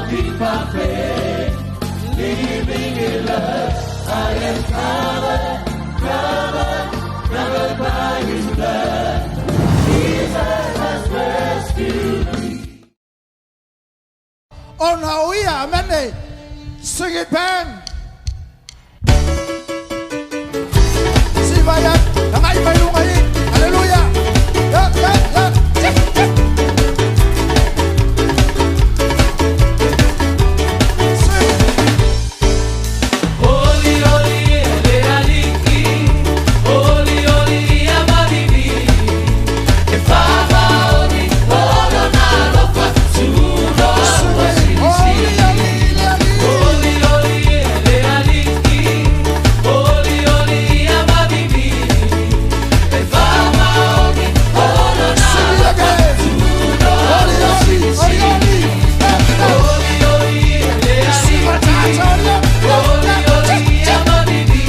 Walking by faith, living in love. I am covered, covered, covered by His blood. Jesus has rescued me. Ona o ia, amene. Sing it, band. Siva ia, tagai mai luga i. Hallelujah. Ya, ya, ya. Sing. Oli oli e le alii, oli oli ia mavivi, e faamaoni o lona alofa tunoa ua Oli, silisili. oli, le ali. Oli oli e le alii, oli oli ia mavivi, e faamaoni o lona Sing it again. tunoa Oli, ua oli, oli, silisili. oli. Ya, ya. Oli oli e le Siva alii, tata, ya, ya, oli ya. oli ia mavivi,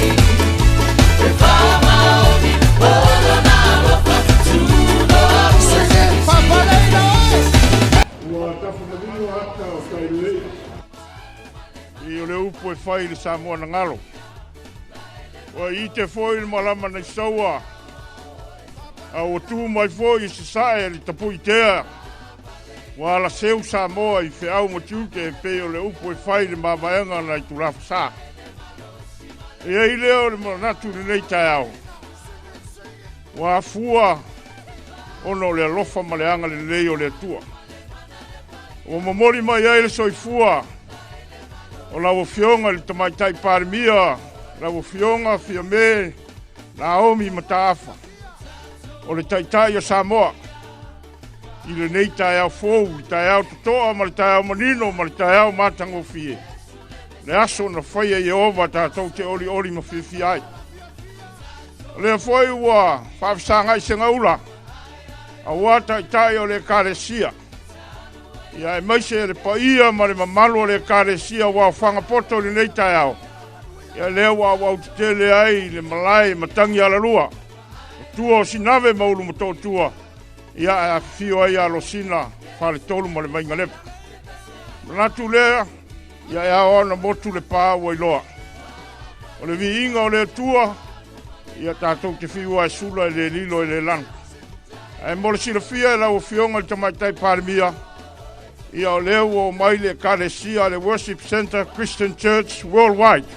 e faamaoni o lona alofa tunoa ua Sing it. Papa leina, oi. Ua tafamalino ata o tailelei i o le upu e fai i le Samoa na galo. Ua ite foi le malama nai saua, a ua tu mai foi i sasae e le tapuitea. Ua alaseu Samoa i feau ma tiute e pei o le upu e fai i le mavaega nai tulafasā. E ai lea o le manatu i lenei taeao. Ua afua ona o le alofa ma le agalelei o le Atua. Ua momoli mai ai le soifua o lau Afioga i le Tamaitai Palemia, lau Afioga Fiame Naomi Mataafa, o le Taitai o Samoa, i lenei taeao fou, le taeao totoa ma le taeao manino ma le taeao matagofie. Le aso na faia e Ieova tatou te olioli ma fiafia ai. O lea foi ua faafesagai segaula, aua taitai o le Ekalesia. Ia aemaise le paia ma le mamalu o le Ekalesia ua aofaga poto i lenei taeao. Ia lea ua auautetele ai i le malae matagi alalua. O tua o Sinave ma Ulumotootua, ia ae afifio ai Alosina, Faletolu ma le Vainalepa. Manatu lea, ia e ao ona motu le pa ua iloa. O le viiga o le Atua, ia tatou te fiu e sula e le lilo e le lanu. Ae mo le silafia e lau Afioga i le Tamaitai Palemia, ia o lea ua omai le Ekalesia le Worship Center Christian Church Worldwide.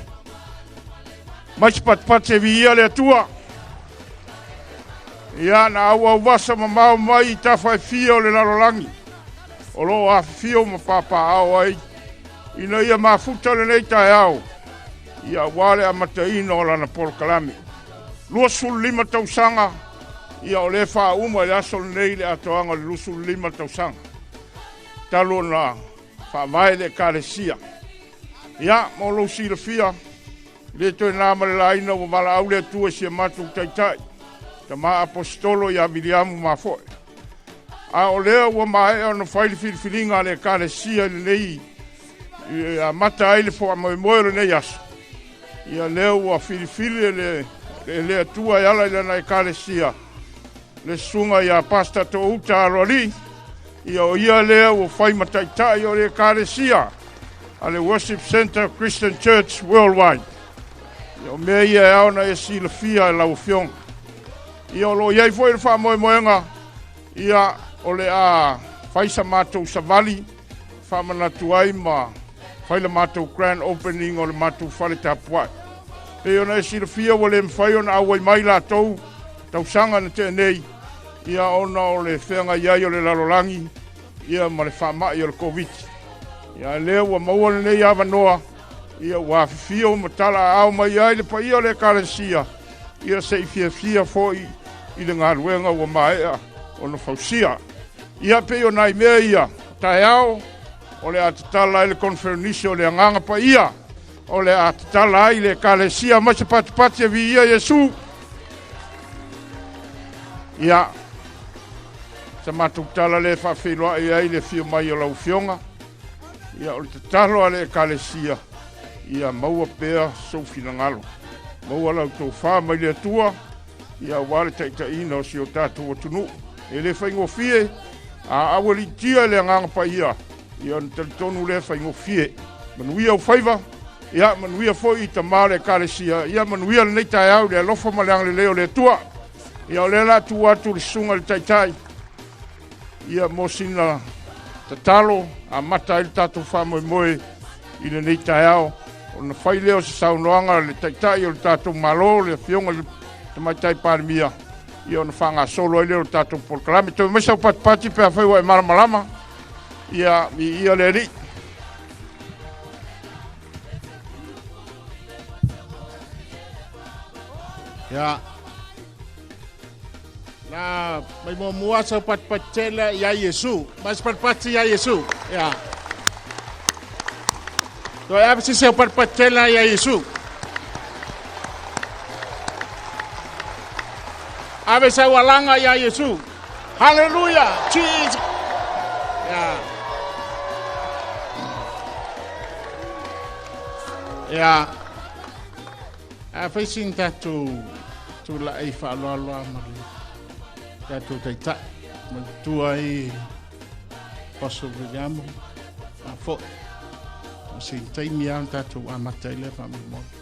Mai se patupatu e viia le Atua. Ia na auauvasa mamao mai i tafa e fia o le lalolagi. O lo o afifio ma papaaao ai ina ia mafuta lenei taeao. Ia aua le amataina o lana polokalame. 25 tausaga, ia o lea faauma i le aso lenei le atoaga o le 25 tausaga. Talu ona faavae le Ekalesia. Ia, mo lou silafia, e le toe na ma le laina ua valaau le Atua i si a matou taitai, tama aposetolo ia Viliamu Mafoe. A o lea ua maea ona fai le filifiliga a le Ekalesia i lenei, e amata ai le faamoemoe o lenei aso. Ia lea ua filifili le Atua e ala i lana Ekalesia, le susuga ia Pastor Touta Aloalii, ia o ia lea ua fai ma taitai o le Ekalesia a le Worship Center Christian Church Worldwide. Ia o mea ia e ao ona e silafia e lau Afioga. Ia o lo o i ai foi le faamoemoega, ia o le a fai sa matou savali, faamanatu ai ma fai le matou grand opening o le matou fale tapuai. Pei ona e silafia ua le mafai ona auai mai latou tausaga na tea nei, ia ona o le feagai ai o le lalolagi, ia ma le faamai o le Covid. Ia lea ua maua lenei avanoa, ia ua afifio ma talaaao mai ai le paia o le Ekalesia, ia se i fiafia foi i le galuega ua maea ona fausia. Ia pei o nai mea ia, taeao, o le a tatala ai le konferenisi o le Agaga Paia, o le a tatala ai le Ekalesia mai se patupati e viia Iesu. Ia, sa matou tala lea e faafeiloai ai le afio mai o lau Afioga. Ia, o le tatalo a le Ekalesia, ia maua pea sou finagalo. Maua lau tofa mai le Atua, ia aua le taitaiina o si o tatou atunuu. E le faigofie, a aualiitia le Agaga Paia, Ia ona talitonu lea faigofie. Manuia ou faiva, ia manuia foi i tama o le Ekalesia, ia manuia lenei taeao i le alofa ma le agalelei o le Atua. Ia o lea o le a tuu atu i le susuga i le Taitai, ia mo sina tatalo amata ai le tatou faamoemoe i lenei taeao, ona fai lea o se saunoaga a le Taitai o le tatou Malo, le Afioga i le Tamaitai Palemia, ia ona faagasolo ai lea o le tatou polokalame. Toe aumai sau patipati pe afai ua e malamalama. Ia, viia le Alii. Ia. La mai muamua sau patipati tele ia Iesu. Mai se patipati ia Iesu. Ia. Toe ave se sau patipati tele ia Iesu. Ave sau alanga ia Iesu. Hallelujah. Jesus. Ia. Ia. A fai sin tatou tulai faaaloalo ma le tatou taitai ma le tua ai Apostle Viliamu a foi o sin taimi lava ona tatou amata ai lea faamolemole.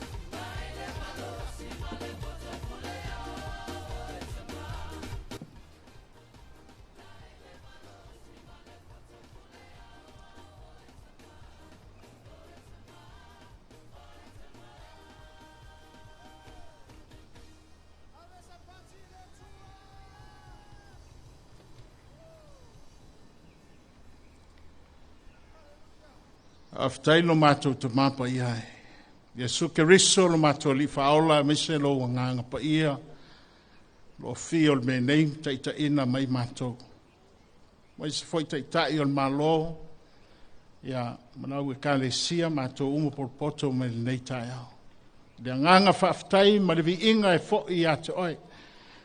Faafetai lo matou Tama Paia e. Iesu Keriso lo matou Alii Faaola aemaise lou Agaga Paia, lo afio o le mea nei ma taitaiina mai matou. Aemaise foi taitai o le Malo, ia, ma lau Ekalesia, matou uma potopoto mai lenei taeao. Le agaga faafetai ma le viiga e foi ia te oe.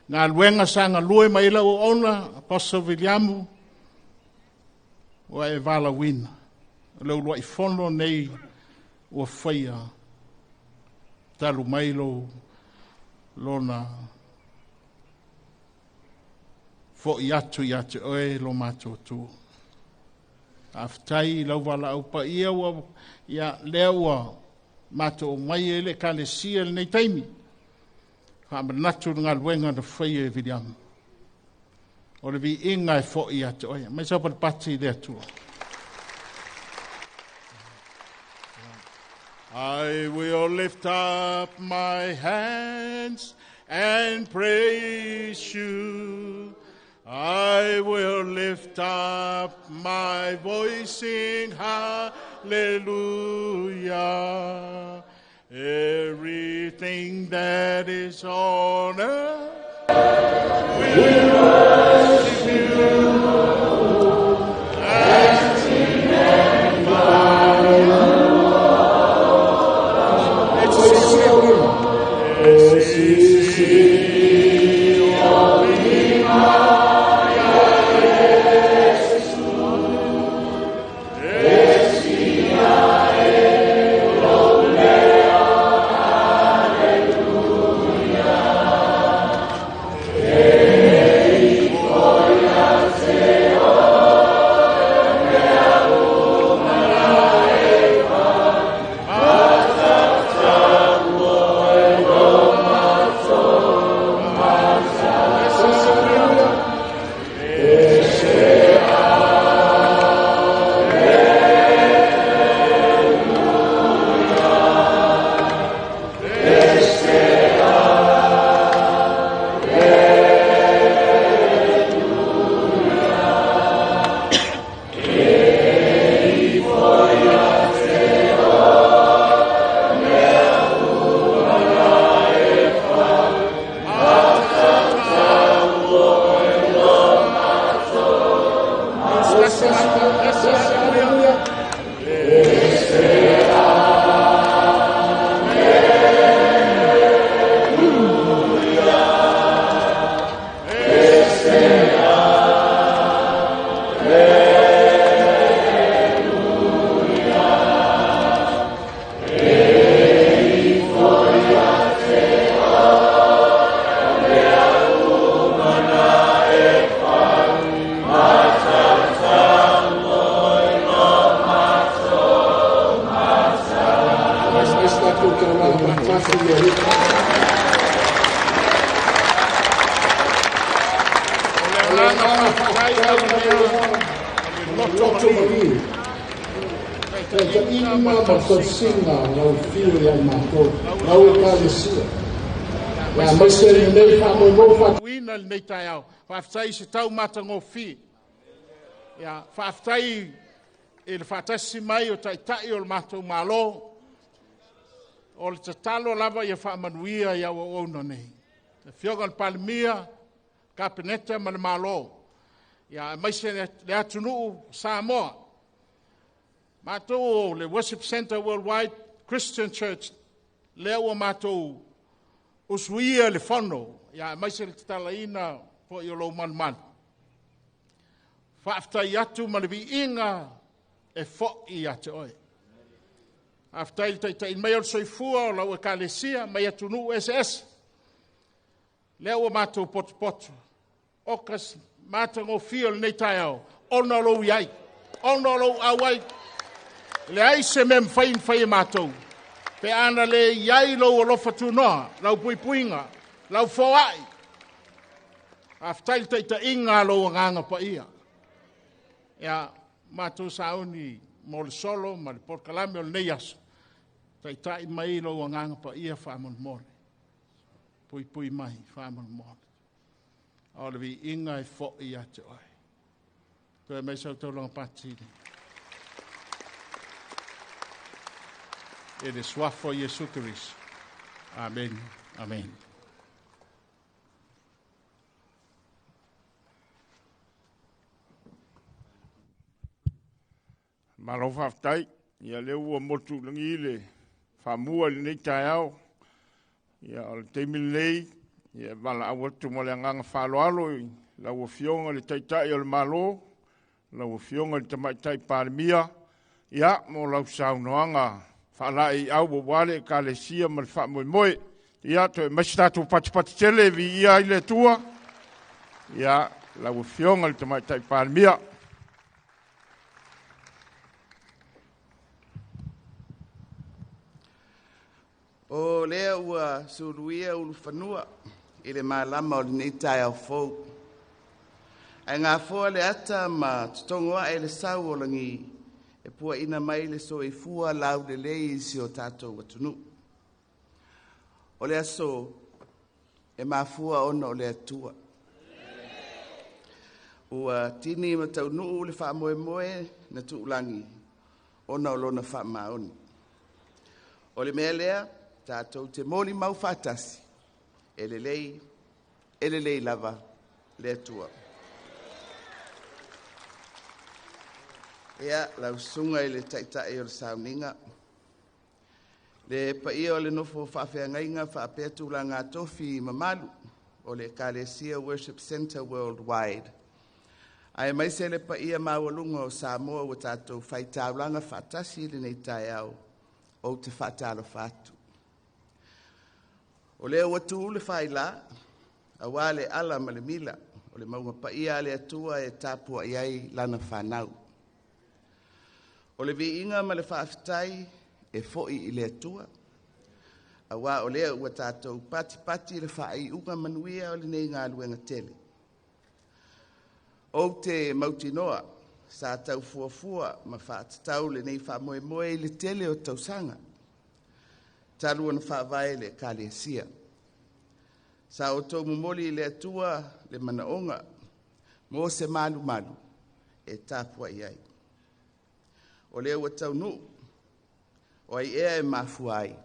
Galuega sa galue mai ai lau auauna, Apostle Viliamu, ua e valaauina. O le uluai fono nei ua faia talu mai lou lona foi atu ia te oe lo matou Atua. Faafetai i lau valaau paia ua ia lea ua matou omai ai le Ekalesia i lenei taimi. Faamanatu le galuega na faia e Viliamu. O le viiga e foi ia te oe. Mai sau patipati i le Atua. I will lift up my hands and praise you. I will lift up my voice, sing hallelujah. Everything that is on earth will worship you. And sing and aso le alii. O le agaga faafetai Faafetai lau lau mea, loto malie, taitaiga ma tausiga lau afio ia matou, lau Ekalesia. Ia aemaise lenei faamoemoe Uina lenei taeao. Faafetai i se taumatagofie. Ia, faafetai i le faatasi mai o taitai o le matou Malo. O le tatalo lava ia faamanuia i au auauna nei. Le Afioga i le Palemia, Kapeneta ma le Malo, ia aemaise le atunuu o Samoa. Matou o le Worship Centre Worldwide Christian Church, lea ua matou usuia le fono, ia aemaise le tatalaina foi o lou malumalu. Faafetai atu ma le viiga e foi ia te oe. Faafetai i le taitaiina mai o le soifua o lau Ekalesia mai atunuu eseese. Lea ua matou potopoto, oka se matagofie o lenei taeao, ona o lou i ai, ona o lou auai. E leai se mea e mafai ona fai e matou, pe ana le i ai lou alofa tunoa, lau puipuiga, lau foai. Faafetai i le taitaiga a lou Agaga Paia. Ia, matou sauni mo le solo ma le polokalame o lenei aso, taitai mai lou Agaga Paia faamolemole. Puipui mai faamolemole. O le viiga e foi ia te oe. Toe mai sau taulaga patili. E le suafa o Iesu Keriso. Amen. Amen. Malo faafetai. Ia lea ua motu i lagi le faamua i lenei taeao. Ia o le taimi lenei, ia e valaau atu ma le agaga faaaloalo i lau Afioga i le Taitai o le Malo, lau Afioga i le Tamaitai Palemia, ia mo lau saunoaga faalaeiau aua le Ekalesia ma le faamoemoe. Ia, toe aumai se tatou patipati tele e viia ai le Atua. Ia, lau Afioga i le Tamaitai Palemia. O lea ua suluia ulufanua i le malama o lenei taeao fou, ae gafoa le ata ma totogo ae le sau o lagi e puaina mai le soifua laulelei i si o tatou atunuu. O le aso e mafua ona o le Atua. Ua tini ma taunuu le faamoemoe na tuulagi ona o lona faamaoni. O le mea lea, tatou te molimau faatasi, e lelei, e lelei lava le Atua. Ia, lau susuga i le Taitai o le Sauniga, le paia o le nofo faafeagaiga faapea tulaga tofi mamalu o le Ekalesia Worship Centre Worldwide, aemaise le paia maualuga o Samoa ua tatou faitaulaga faatasi i lenei taeao, ou te faatalofa atu. O lea ua tu le faila aua le ala ma le mila o le mauga paia a le Atua e tapuai ai lana fanau. O le viiga ma le faafetai e foi i le Atua, aua o lea ua tatou patipati le faaiuga manuia o lenei galuega tele. Ou te mautinoa sa tau fuafua ma faatatau lenei faamoemoe i le tele o tausaga talu ona faavae le Ekalesia. Sa outou momoli i le Atua le manaoga mo se malumalu e tapuai ai. O lea ua taunuu, o ai ea e mafua ai?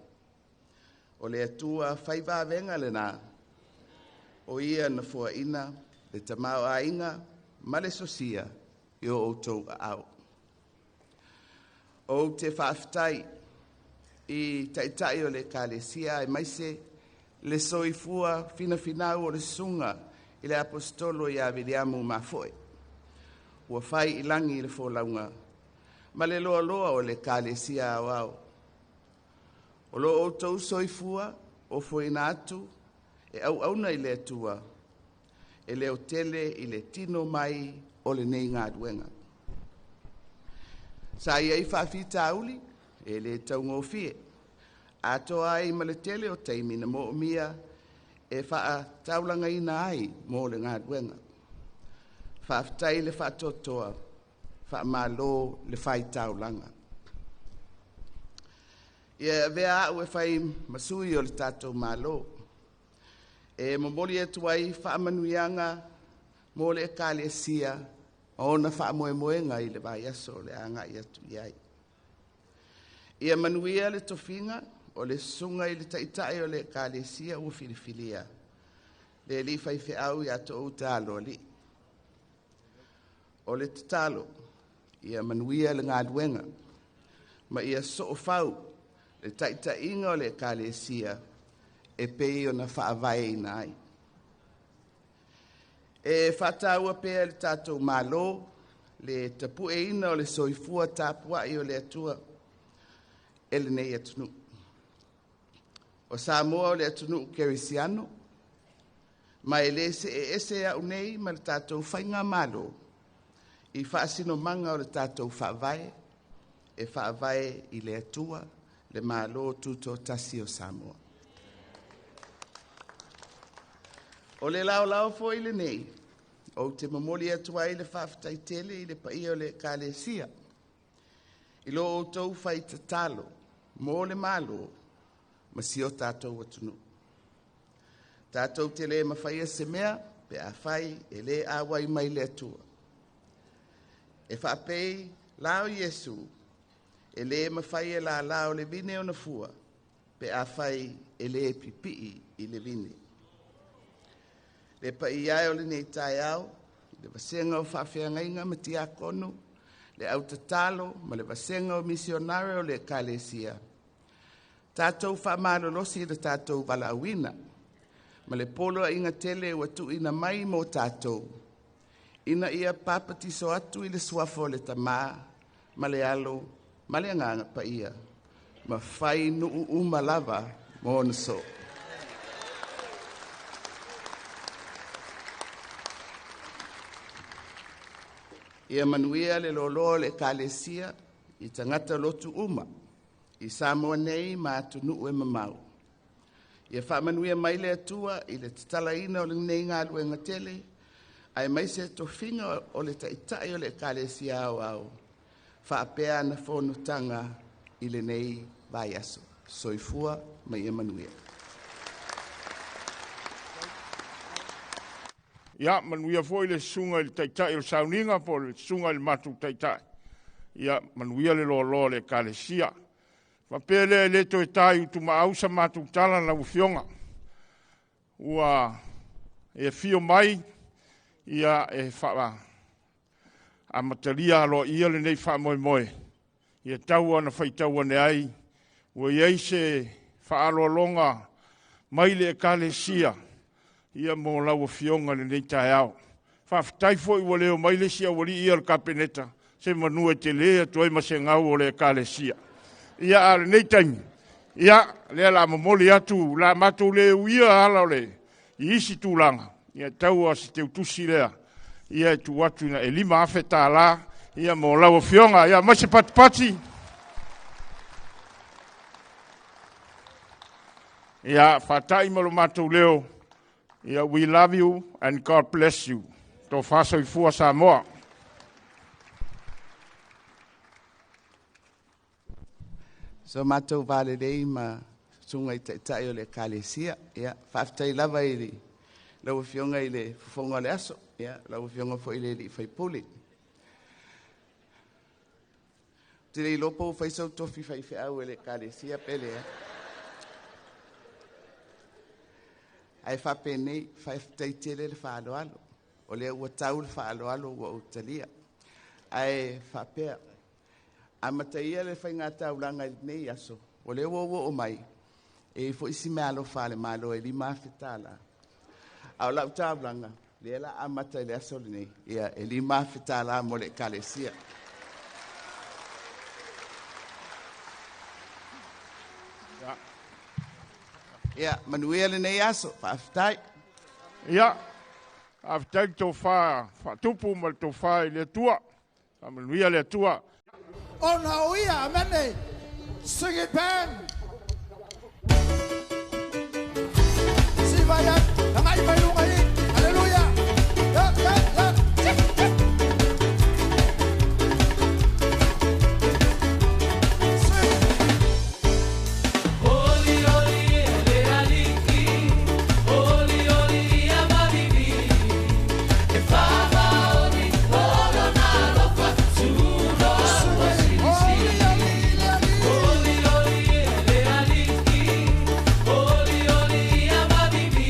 O le Atua fai vavega lena, o Ia na foaina le tamaoaiga ma le sosia i o outou aao. Ou te faafetai i Taitai o le Ekalesia aemaise le soifua finafinau o le susuga i le Aposetolo ia Viliamu Mafoe, ua fai i lagi le folauga ma le loaloa o le Ekalesia Aoao. O lo outou soifua ofoina atu e auauna i le Atua, e leotele i le tino mai o lenei galuega. Sa i ai faafitauli e le taugofie, Atoa ai ma le tele o taimi na moomia e faataulagaina ai mo le galuega. Faafetai le faatoatoa, faamalo le faitaulaga. Ia e avea au e fai ma sui o le tatou Malo e momoli atu ai faamanuiaga mo le Ekalesia ma ona faamoemoega i le vaiaso o le a agai atu i ai. Ia manuia le tofiga o le Susuga i le Taitai o le Ekalesia ua filifilia, le alii faifeau ia Toouta Aloalii. O le tatalo, ia manuia le galuega ma ia soofau le taitaiga o le Ekalesia e pei ona faavaeina ai. E faataua pea e le tatou Malo le tapueina o le soifua tapuai o le Atua e lenei atunuu. O Samoa o le atunuu kerisiano, ma e le see ese au nei ma le tatou faigamalo i faasinomaga o le tatou Faavae, e faavae i le Atua le Malo Tutoatasi o Samoa. O le laolao foi lenei ou te momoli atu ai le faafetai tele i le paia o le Ekalesia i lo outou fai tatalo mo le Malo ma si o tatou atunuu. Tatou te le mafaia se mea pe afai e le auai mai le Atua. E faapei la o Iesu, e le mafai e lala o le vine ona fua pe afai e le pipii i le vine. Le paia e o lenei taeao, le vasega o faafeagaiga ma tiakono, le au tatalo ma le vasega o misionare o le Ekalesia, tatou faamalolosi i le tatou valaauina ma le poloaiga tele ua tuuina mai mo tatou, ina ia papatiso atu i le suafa o le Tama ma le Alo ma le Agaga Paia, ma fai nuu uma lava mo ona soo. Ia manuia le loaloa o le Ekalesia i tagata lotu uma i Samoa nei ma atunuu e mamao. Ia faamanuia mai le Atua i le tatalaina o lenei galuega tele aemaise tofiga o le Taitai o le Ekalesia Aoao faapea ana fonotaga i lenei vaiaso. Soifua ma ia manuia. Ia, manuia foi le susuga i le Taitai o le Sauniga po o le susuga i le matou Taitai. Ia, manuia le loaloa o le Ekalesia. Faapea lea e le toe ta i utumaau sa matou tala lau Afioga. Ua e afio mai, ia e amatalia aloaia lenei faamoemoe, ia tau ona faitau ane ai, ua i ai se faaaloaloga mai le Ekalesia ia mo lau Afioga i lenei taeao. Faafetai foi ua leo mai le isi aualii ia o le Kapeneta, se manu e tele atu ai ma se gau o le Ekalesia. Ia, a o lenei taimi, ia, lea la momoli atu, la matou le uia ala o le i isi tulaga, ia tau o se teutusi lea, ia e tuu atu ina e $5,000, ia mo lau Afioga, ia mai se patipati. Ia, faatai ma lo matou leo, ia, we love you and God bless you. Tofa soifua Samoa. So matou valelei ma susuga i taitai o le Ekalesia. Ia, faafetai lava i lau Afioga i le fofoga o le aso, ia, lau Afioga foi i le alii faipule. Ou te le iloa po ua fai sou tofi faifeau e le Ekalesia pe leai. Ae faapenei, faafetai tele le faaaloalo. O lea ua tau le faaaloalo ua ou talia. Ae faapea, amataia le faigataulaga i lenei aso, o lea ua ou oo mai, e i ai foi si meaalofa a le Malo e $5,000. A o lau taulaga, lea la amata i le aso lenei, ia e $5,000 mo le Ekalesia. Ia, manuia lenei aso, faafetai. Ia, faafetai le tofa faatupu ma le tofa i le Atua. Faamanuia le Atua. Ona o ia, amene. Sing it, band. vai atu, agai mai luga i. Aleluia. Ya, ya, ya. Tip, tip. Sim. Oli oli le aliki, oli oli ia mabibi. E fama oli olo na lofa tuno Oli, ali, ali. Oli oli le aliki, oli oli ia mabibi.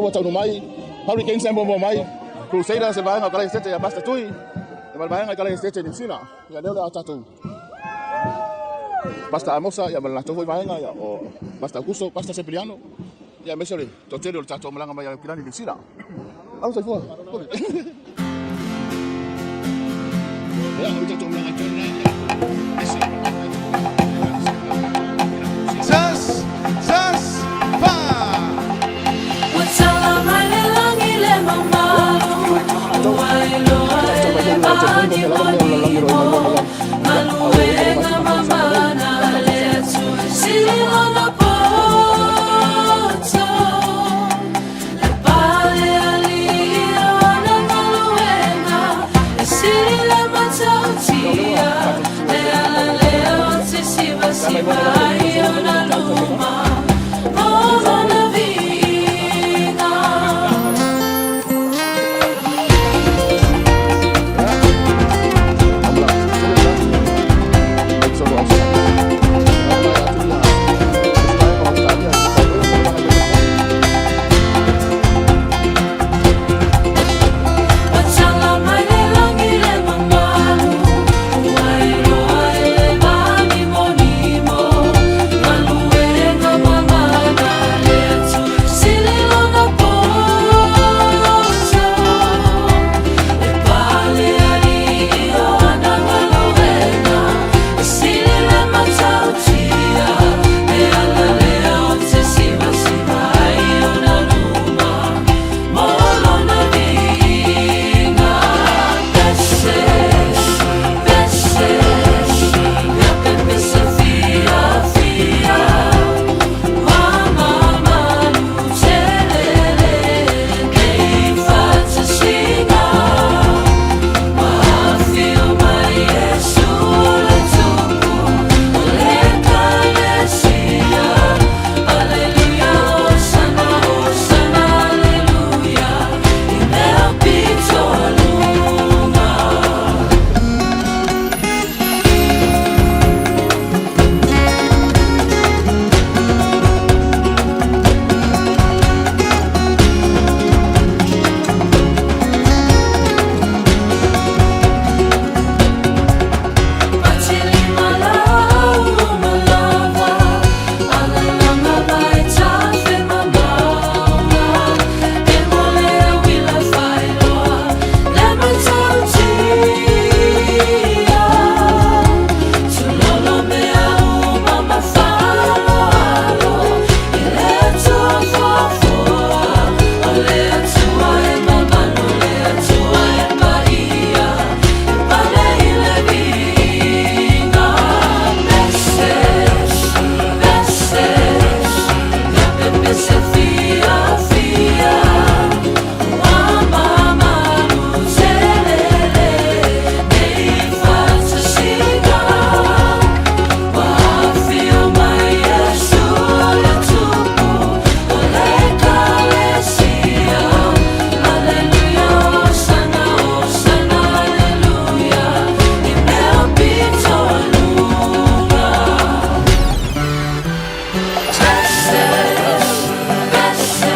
ua taunuu mai Hurricanes e muamua mai, Crusaders e vaega o Ekalesia ia Pastor Tui, e ma le vaega Ekalesia i Niu Sila. Ia lea o le a tatou Pastor Amosa ia ma le latou foi vaega ia o Pastor Augusto, Pastor Sepiliano, ia aemaise o le toatele o le tatou malaga mai Aukilani Niu Sila. Alo soifua. Ia, o le tatou malaga tonu la, ia. Ese o le Zas, zas, fa. Ua tala mai le lagi le mamalu, ua iloa e le manimonipo, galuega mamana a le Atua, sili lona poto. Le pale alii o ana galuega, e sili le matautia, le ala lea ou te sivasiva ai ona luma, mo lona viiga. Ua tala mai le lagi le mamalu, ua iloa e le manimonimo, galuega mamana a le Atua, sili lona poto. Le pale alii o ana galuega, e sili le matautia, le ala lea ou te sivasiva ai ona luma, mo lona viiga. Pese, pese, ia pepese fiafia, ua mamalu tele lenei faatasiga. Ua afio mai Iesu le Tupu o le Ekalesia. Aleluia, hosana, hosana, aleluia, i le aupito luga. Patilima lau malava, alalanga mai tafe mamauga, e mo le uila failoa, le matautia. Tulolo mea uma ma faaaloalo, i le Atua foafoa, o le Atua e mamalu, le Atua e paia, e pale i le viiga. Pese, pese, ia pepese fiafia, ua mamalu tele lenei faatasiga. Ua afio mai Iesu le Tupu o le Ekalesia. Aleluia, hosana, hosana, aleluia, i le aupito luga. Pese, pese,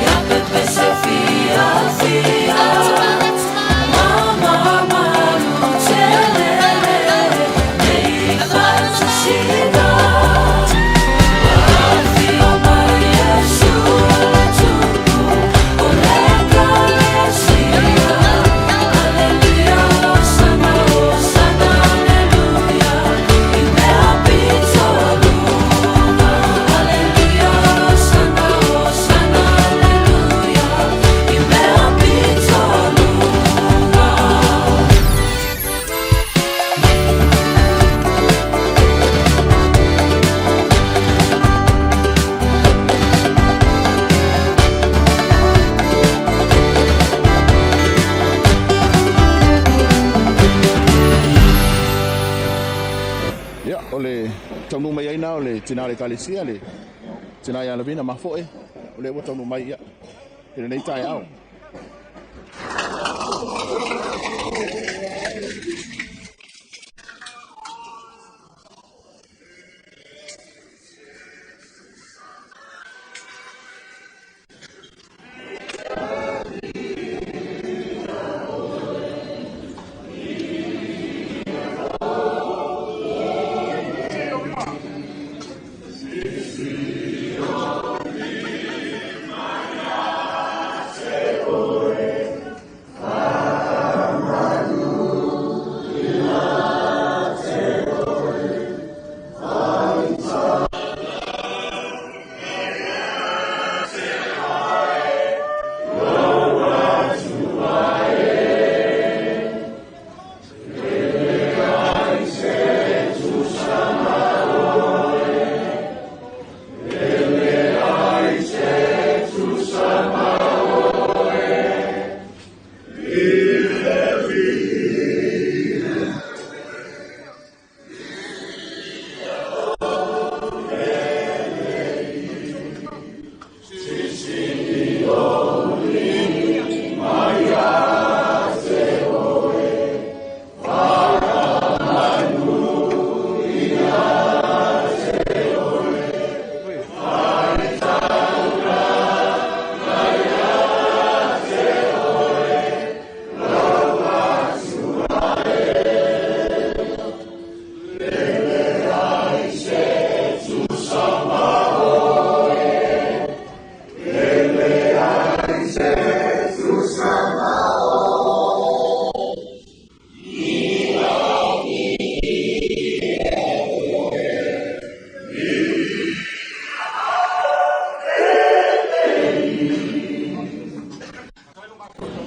ia pepese fiafia, ua mamalu tele lenei faatasiga. Ua afio mai Iesu le Tupu o le Ekalesia. Aleluia, hosana, hosana, aleluia, i le aupito luga. Aleluia, hosana, hosana, aleluia, i le aupito luga. Ia, o le taunuu mai ai na o le tina o le Ekalesia, le tina ia Lavina Mafoe, o lea ua taunuu mai ia i lenei taeao.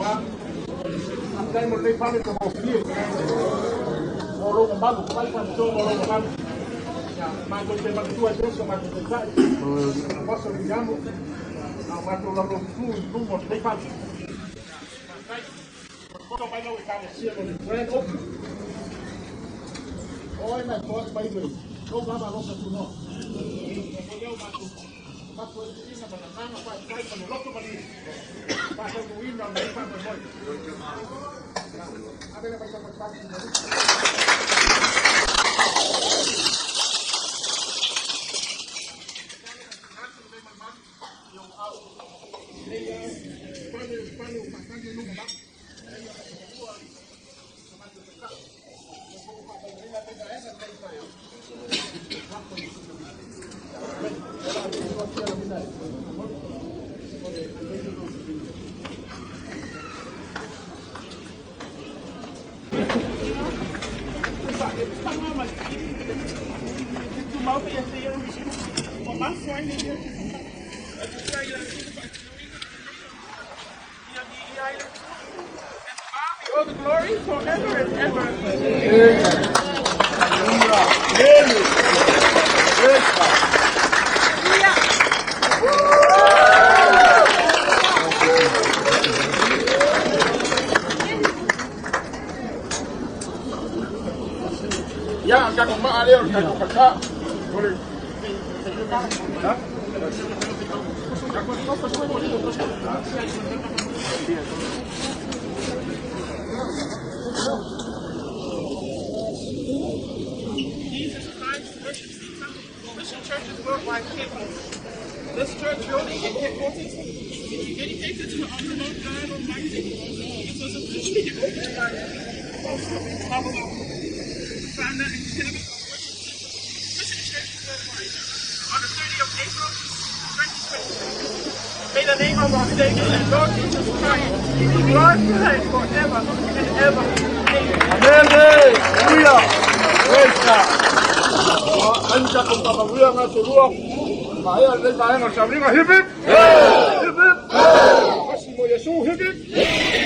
Faafetai mo lenei fale tagofie mo lou mamalu, fai faapitoa mo lou mamalu. Ia, matou te manatua ai pea si o matou Taitai, Aposo Viliamu, a o matou laulaututu i luma o lenei fale. Faafetai. Poto mai lau Ekalesia mo le grand opening. O ai mai toai mai le lou lava alofa tunoa. O lea o matou avatu ai le viiga ma le agaga faafetai ma le loto malie faataunuuina o lenei faamoemoe. Ave le mai tamatagi i All the glory forever and ever. Ia, o le tatou maa lea o le tatou falesa. O le Jesus Christ Worship Center, Christian Churches Worldwide Headquarters. This church building and headquarters is dedicated to our Lord God Almighty. It was officially opened by Apostle Pablo, founder and chairman of Worship Center, Christian Churches Worldwide, on the 30th of April, 2022. May the name of our Savior and Lord Jesus Christ be glorified forever and ever. Amen. Hallelujah. Praise God. Ai tatou tamanuia gasolua maea lenei vaega o le sauniga. Hip hip! Hip hip! Asi mo Iesu, hip hip!